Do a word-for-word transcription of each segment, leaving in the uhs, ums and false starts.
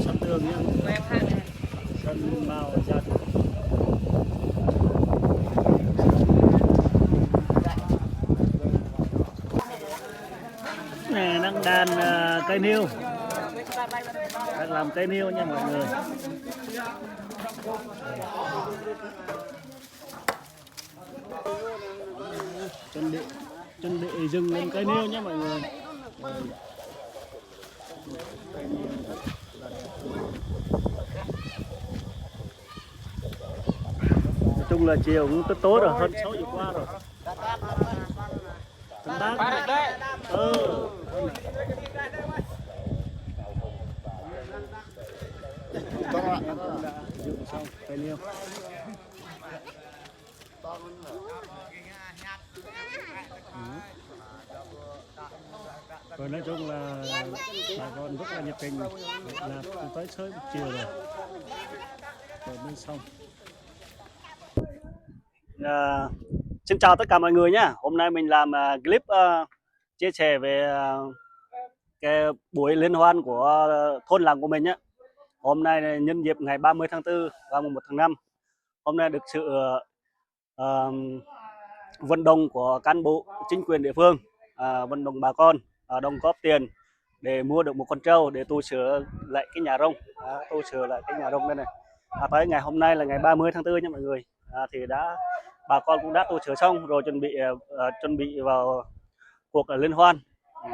Sân đường nhá. Sân màu giặt. Này, đang đan, ờ, cây niêu. Đang làm cây niêu nha mọi người. Chuẩn bị, chuẩn bị dừng lên cây niêu nhé mọi người. Nói chung là chiều cũng tối tối rồi, hơn sáu giờ qua rồi. Công tác. Ừ. Đã dừng xong cây niêu. Rồi nói chung là bà con rất là nhiệt tình, là cũng tới sớm chiều rồi, rồi mới xong. Ờ, xin chào tất cả mọi người nhá. Hôm nay mình làm, ờ, clip, ờ, chia sẻ về, ờ, cái buổi liên hoan của, ờ, thôn làng của mình nhá. Hôm nay là nhân dịp ngày ba mươi tháng tư và mùng một tháng năm. Hôm nay được sự, ờ, ờm, vận động của cán bộ, chính quyền địa phương, à, vận động bà con, à, đóng góp tiền để mua được một con trâu để tu sửa lại cái nhà rông, à, tu sửa lại cái nhà rông đây này. À, tới ngày hôm nay là ngày ba mươi tháng tư nha mọi người. À, thì đã, bà con cũng đã tu sửa xong rồi, chuẩn bị, ờ, ờ, chuẩn bị vào cuộc, ờ, liên hoan. Ừ.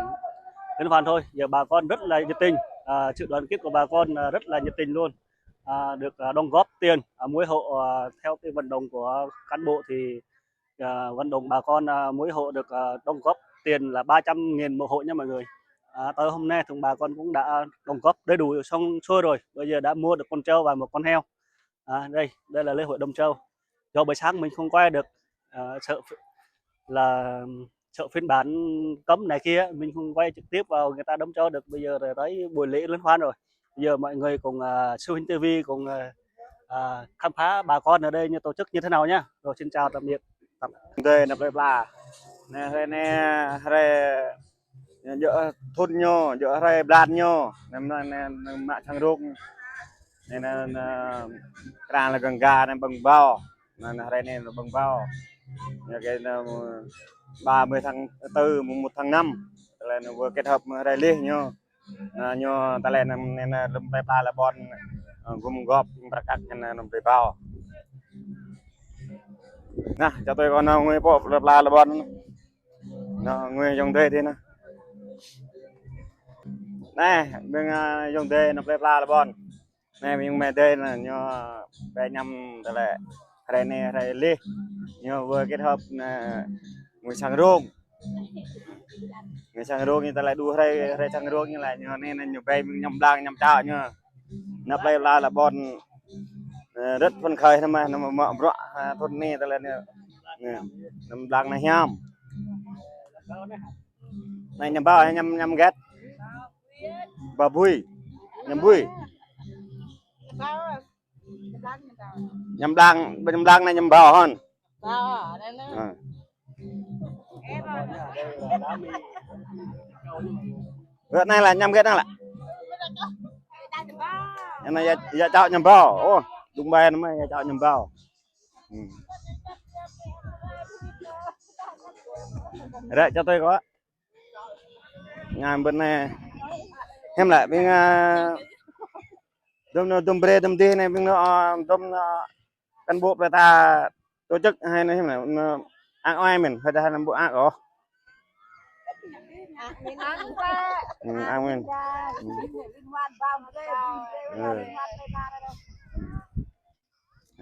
Liên hoan thôi, giờ bà con rất là nhiệt tình, à, sự đoàn kết của bà con, à, rất là nhiệt tình luôn. À, được, à, đóng góp tiền, à, mỗi hộ, à, theo cái vận động của cán bộ thì, à, vận động bà con, à, mỗi hộ được, à, đóng góp tiền là ba trăm nghìn một hộ nha mọi người. À, tới hôm nay thì bà con cũng đã đóng góp đầy đủ xong xuôi rồi. Bây giờ đã mua được con trâu và một con heo. À, đây, đây là lễ hội đơm trâu. Do buổi sáng mình không quay được, à, sợ ph-, là sợ phiên bản cấm này kia, mình không quay trực tiếp vào người ta đơm trâu được. Bây giờ là tới buổi lễ liên hoan rồi. Bây giờ mọi người cùng, à, Siu Hinh ti vi cùng, à, à, khám phá bà con ở đây như tổ chức như thế nào nhá. Rồi xin chào tạm biệt. Tạm- Đây là plơi pla. Nè, hrơi nè, hrơi djơ̆ thun ñu, djơ̆ hrơi blan ñu. Nè, nè, nè, nè, mă sang rung. Nè, nè, nè, krang lĕ găng ga nè bơ̆ng ƀâo. Nè, nè, hrơi nè bơ̆ng ƀâo. Nè, cái nè, ba mươi tháng tư, mùng một tháng năm. Tơlơi nè vừa kết hợp hrơi lih ñu. Nè, ñu tơlơi nè, nè, nè, lơ̆m plơi pla lĕ ƀôn, ơ, gum gôp, prăk ăk nè, lơ̆m plơi ƀâo. Nè, čơtui kơ nao ngui pô plơi pla lĕ ƀôn. Nao ngui yŏng dơi dih nè. Nè, ƀing, ơ, yŏng dơi nao plơi pla lĕ ƀôn. Nè, ƀing mơi dơi nè, ñu ƀe ñăm tơlơi hrơi nè, hrơi lih. Ñu vừa kết hợp nè, ngui sang rung. Ngui sang rung ñu tơlơi đu hrơi, hrơi sang rung ñu lĕ, ñu nè, nè, ñu ƀe ƀing ñăm blang, ñăm čao ñu. Nao plơi pla lĕ ƀôn, ơ, rất phấn khởi nè mơ̆, nè mơ̆ mă bruă, ơ, thun nè tơlơi nè. Nè, ñăm blang nè hiam. Nè, ñăm ƀâo, ñăm, ñăm get. Ƀâo bui. Ñăm bui. Ñăm blang, ñăm blang nè ñăm ƀâo hŏn. Ơ. Ră anai lĕ ñăm get anai lĕ. Anai yă, yă čao ñăm ƀâo. Ơ, dŭng ƀai anai mơ̆ yă čao ñăm ƀâo. Hm. Ră čơtui kơ. Ngă ƀơi anai. Hiư̆m lĕ ƀing, ơ, dôm nao, dôm brơi, dôm dih anai, ƀing nao, ơ, dôm nao, cán bộ plơi ta tổ chức hai anai hiư̆m lĕ, nao ang oai mơ̆n, hơi dah nao ƀu ang ôh. Ơ, ang mơ̆n. Ơ.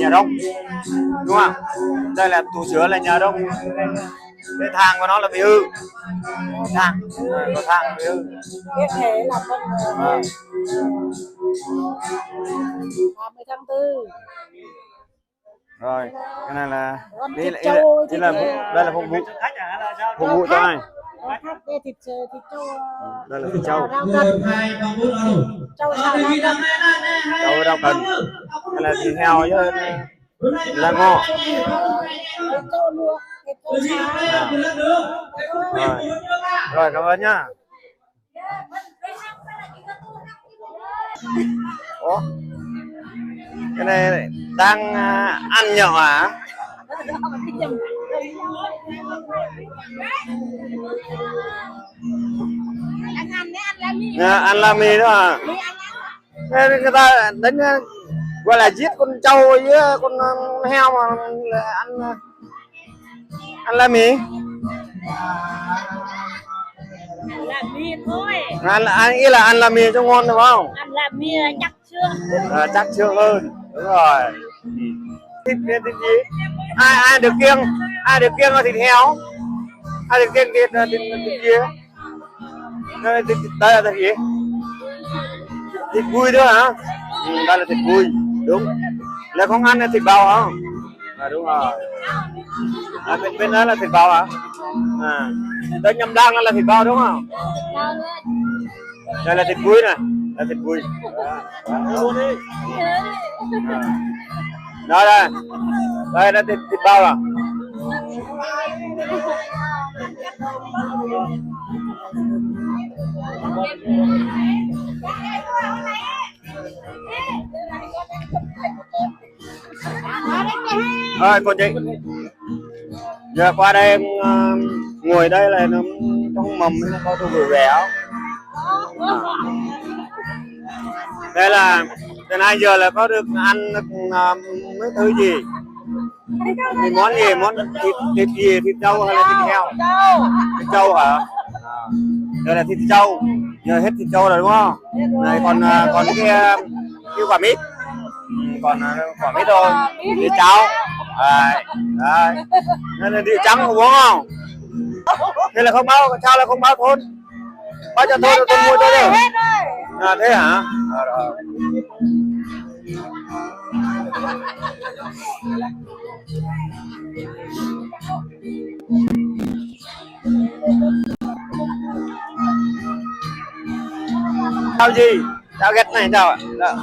Nhà rông. Đúng không? Đây là tủ sửa là nhà rông. Cái thang của nó là bị hư. Thang. Ờ, có thang bị hư. Biết thế là không. Ờ. Ba mươi tháng tư. Rồi, cái này là, đây là, đây là phục, đây là phục vụ. Phục vụ cho ai? Đây thịt, thịt trâu, đây là thịt trâu. Rau gân. Trâu xào rau gân. Trâu rau gân. Đây là thịt heo với thịt lợn ngô. Thịt trâu luộc, thịt trâu xào. À. Rồi. Rồi, cảm ơn nhá. Ủa? Cái này đang, à, ăn nhậu hả? Đang ăn đấy, ăn lá mì. À, ăn lá mì đó à? Mì ăn lá. Nên người ta đánh, à, gọi là giết con trâu với con, à, heo mà ăn, à, ăn lá mì. Ăn lá mì thôi. Ăn, ăn, ý là ăn lá mì cho ngon đúng không? Ăn lá mì chắc xương. À, chắc xương hơn. Đúng rồi. Thịt, thịt gì? Ai, ai được kiêng, ai được kiêng là thịt heo. Ai được kiêng thịt, thịt, thịt gì? Đây, thịt, đây là thịt gì? Thịt bùi đó hả? Ừ, đây là thịt bùi. Đúng. Là không ăn là thịt bò hả? À, đúng rồi. À, bên, bên đó là thịt bò hả? À. Tôi nhầm đang là thịt bò đúng không? Đây là thịt bùi nè. Là thịt bùi. Đó, đây. Đây là thịt, thịt bò à? Rồi, cô chị. Giờ qua đây, ờ, ngồi đây là nó trong mâm nó có đồ vui vẻ không? À. Đây là từ nãy giờ là có được ăn được, ờ, mấy thứ gì? Thì món gì? Món thịt, thịt gì? Thịt trâu hay là thịt heo? Thịt trâu hả? À. Đây là thịt trâu. Giờ hết thịt trâu rồi đúng không? Này còn, ờ, còn cái, ờ, cái quả mít. Ừ, còn, ờ, quả mít thôi. Thịt cháo. Đấy. Đấy. Nên là rượu trắng có uống không? Thế là không báo, sao là không báo thôn? Báo cho thôn, thôn mua cho được. À, thế hả? Ờ, rồi. Sao gì? Sao ghét này sao ạ? Đó.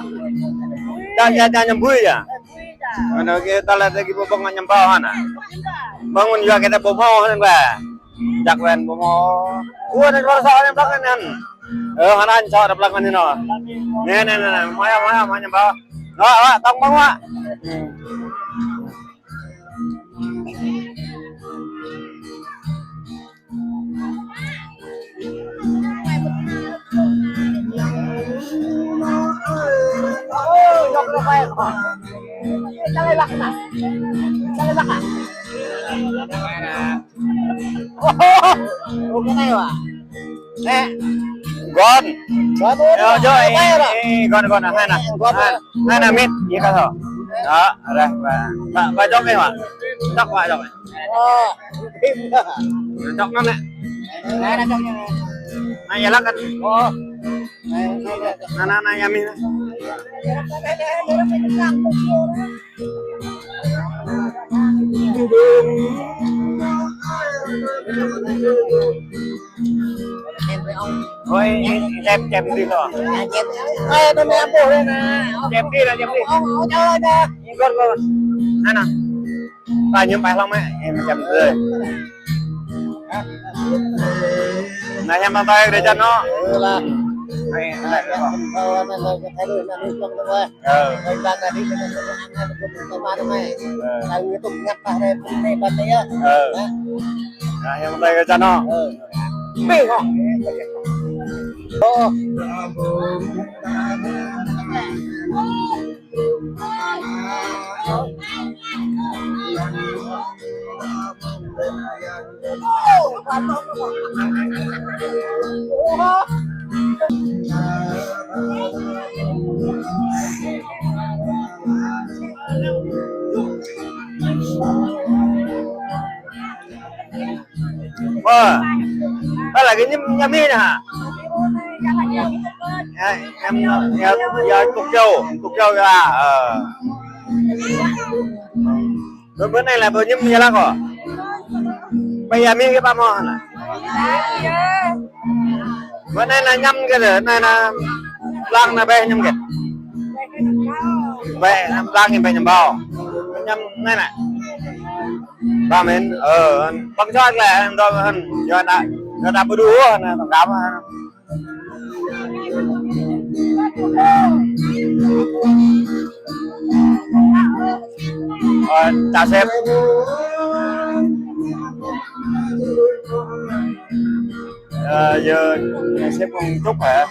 Sao, sao, sao nhầm vui à? Mà nó kia ta là cái bộ bông nhầm bao hả nè? Bông mình vừa cái ta bộ màu hả nè. Chắc quen bộ màu. Ủa, nó có sao nhầm bao hả nè? Ờ, hả nè, sao đập lăng hả nè nó? Nè, nè, nè, nè, mai, mai, mai nhầm bao. Đó, đó, tông bông á. Gon. Gon, ơ, ơ, ơ, ơ, gon, gon, hai nè. Gon. Hai, hai nè, mít, iya kah. Đó, rồi, ba, ba, ba dŏ ih, Mak. Dŏ, ba dŏ. Ơ. Dŏ năm nè. Nè, dŏ năm nè. Nè, iya lăng kah. Ơ. Nè, nè, nè, iya mít nè. Ôi, kem, kem đi lo. Kem đi lo, kem đi. Gon, gon. Nè, nè. Ta ñăm pai hlong mă, em kem đi. Nè, ñăm ta pai kơ rơjăn nô. Ơ, lah. Nè, nè, nè. Ờ. Ờ. Nè, ñăm ta pai kơ rơjăn nô. Ơ. Pi hŏ. Ơ. Ơ, ta lagi ñăm, ñăm ih nè hă? Ơ, em, em, em, Cục Châu, Cục Châu ya, ơ. Bơ, bơ anai lah, bơ ñăm ya lah kơ. Pai ya mih kơ pă mơ̆ anai. Bơ anai lah ñăm kơ, anai lah blang anai ƀu ñăm kơ. Ƀu, blang anai ƀu ñăm ƀơ̆. Ñăm anai lah. Ba mĭn, ơ, păng čuăk lĕ, anŭn tơl anŭn, yua anŭn, yua anŭn ƀu đu, anŭn tơl kăm, anŭn. Ơ, ta sếp. Ơ, yua, sếp kông tŭk hă?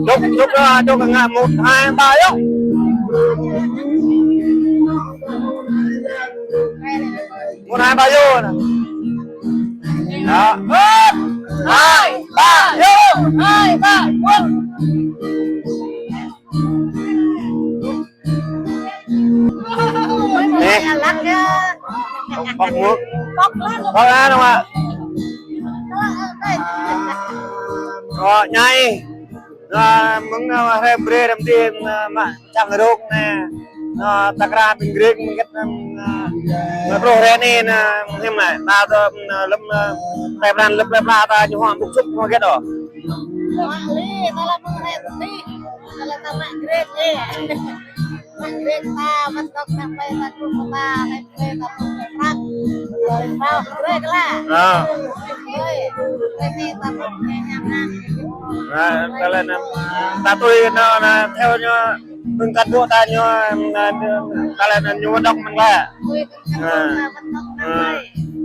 Dŏ, dŏ, dŏ, dŏ, ngă một, hai, ba, yơh. Một, hai, ba, yơh nè. Đó. Một, hai, ba, yơh. Hai, ba, yơh. Nè. Bọc mũ. Bọc lá đúng không ạ? Rồi, nhai. Rồi, mơ̆ng, ờ, hrơi brơi đăm đĭ, ờ, mă čang rơ̆k nè. Nă, ta krăn ƀing Grek mơ̆ng gĕt nă, nă, mă truh hrơi anai nă, hiư̆m nă, ta tơ, nă, lơ̆m, nă, ta pran lơ̆m plơi pla ta ñu hŏ ƀŭk čŭk mơ̆ng gĕt ôh. Mă lĕ, ta lăp mơ̆ng hrơi anai, ta lăp ta mă Grek, ê. Rek ta, măt tŏk nang pai ta kru ta, nang pai ta kru ta prăk. Pai ta kru ta. Ơ. Pai, pai ta kru ta ñam nang. Ơ, ta lĕ nang, ta tui nao, nao theo ñu, mơ̆ng cán bộ ta ñu, nao, ta lĕ nao ñu mơ̆ng dŏ mơ̆ng lĕ. Ơ. Ơ.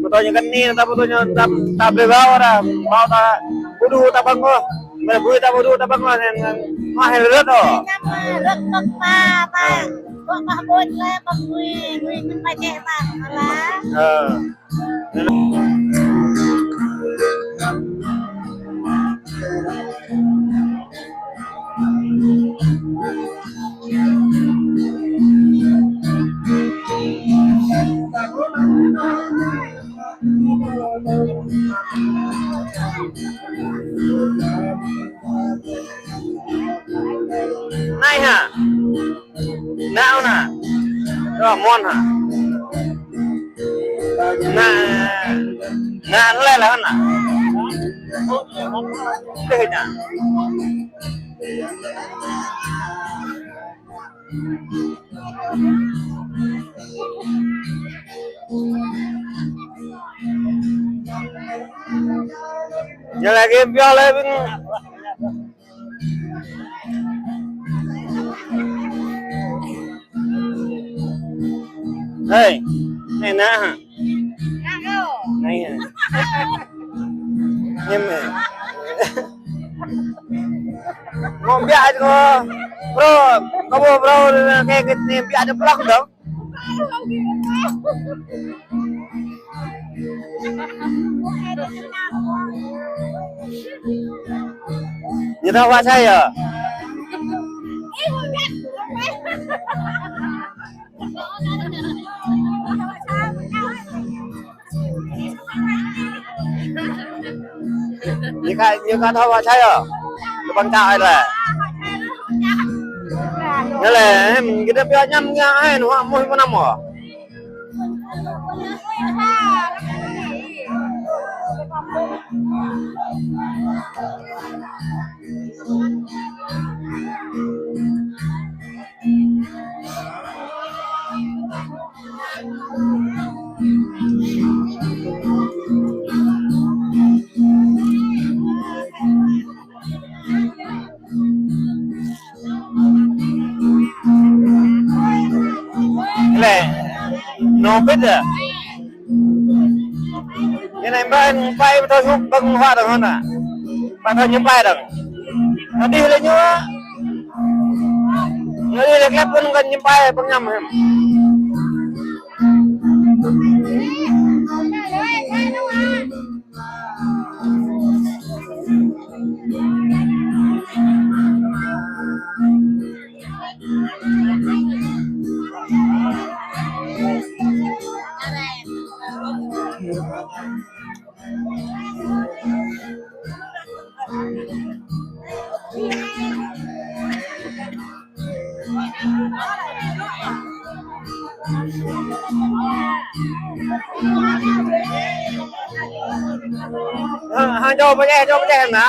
Mơ̆ tui ñu kơ anai, ta mơ̆ tui ñu ta, ta brơi ƀâo ta, ƀâo ta, ƀu đu ta ƀơ̆ng ôh. Mơ̆ ƀu ta ƀu đu ta ƀơ̆ng ôh, anŭn, anŭn, mă hĭ rơ̆t ôh. Rơ̆t mơ̆ ta, ta, ƀơ̆ng mă ƀôč lĕ, ƀơ̆ng ngui, ngui mơ̆n pơčeh ta, ala. Ơ. Anai hă? Nao nă. Rơmon hă? Nă, nă lĕ lah nă. Tih nă. Ñu lagi biar lagi. Hei, anai nă hă? Anai hă? Anai hă? Ngŏ biă kơ, bro, kơ bro, kơ kơ anai biă dơ̆ng plŏk dơ̆ng. Ñu thâo Hoa Sai yơh? Ñu ka, ñu ka thâo Hoa Sai yơh? Lu păng čă ai lĕ. Ñu lĕ, em, kita biar ñam ñam ai, nu hă, mui pơnăm ôh. Lĕ, nô bit ah. Ñu anai ƀing pai ƀu thâo hluh ƀơ̆ng huă dơ̆ng hơnă. Ƀu thâo ñu pai dơ̆ng. Ñu đih lĕ ñu. Ñu đih lĕ klep pun kơ ñu pai ƀơ̆ng ñam hĕm. Hă, hă, čô pơčeh, čô pơčeh nă.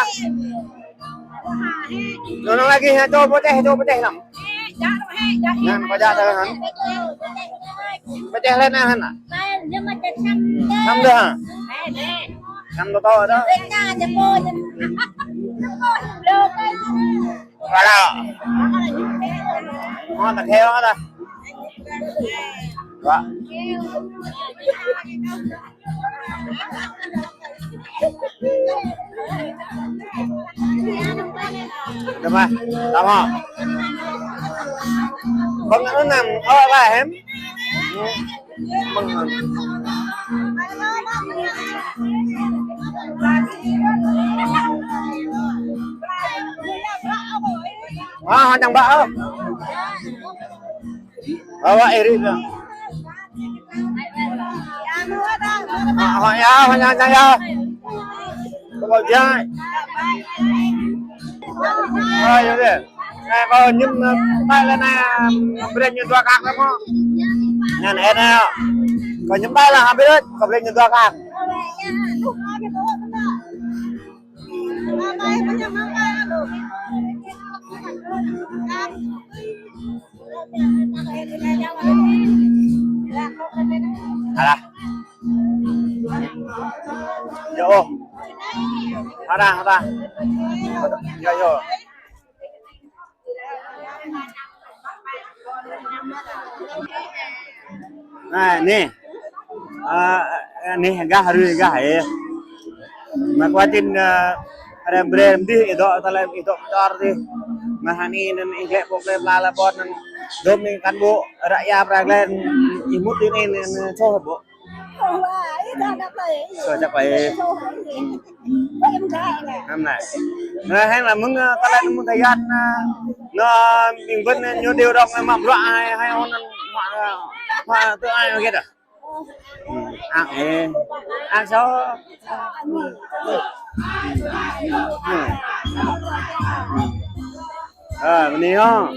Anŭn lagi hă, čô pơčeh, čô pơčeh năm. Anŭn pơčeh tơlơi hă. Pơčeh lĕ nă hă nă. Năm dơ̆ hă. Năm dơ̆ tŏ dơ̆. Wala. Ngon ta kheo ta. Wa. Dơ̆ mă, tơma. Ƀơ̆ng anŭn năm, ơ, ba hĕm. Ƀơ̆ng anŭn. Hă, hă, čang ƀă, ơ. Ơ, wa, ih rĭ ƀă. Hă, hă, ya, hă, ya, ya, ya. Kơ ƀô̆ jai. Ơ, yơh dih. Anai kâo ñŭm, ơ, pai lĕ anai, ơ, brơi ñu dua kăk lĕ mơ̆. Anŭn anai. Kâo ñŭm pai lĕ, hă, brơi, kâo brơi ñu dua kăk. Alah. Yo, oh. Alah, alah. Yo, yo. Nah, anai. Ah, anai gah, hrơi gah, eh. Mă kơ tin, ah, arăng brơi mơ̆n dih, ih dŏ tơlơi, ih dŏ pơčor dih. Mă hơnĭ anŭn ih glĕ pŏk glĕ pla la ƀôn anŭn. Dŏm anai cán bộ, ră ia pơră glĕ, ih mŭt dih anai, anai, anai, soh ƀô̆. Soh čăk laih. Năm nay. Anai, hăng lah mơ̆ng, ah, tơlơi mơ̆ng Thái Lan, ah, anŭn ƀing ƀôn ñu điều động, ah, mă bruă hai, hai hôn, ah, mă, ah, mă tơ ai mă hơget ah. Hmm, ang eh. Ang soh. Hmm. Hmm. Ah, bơni hŏ.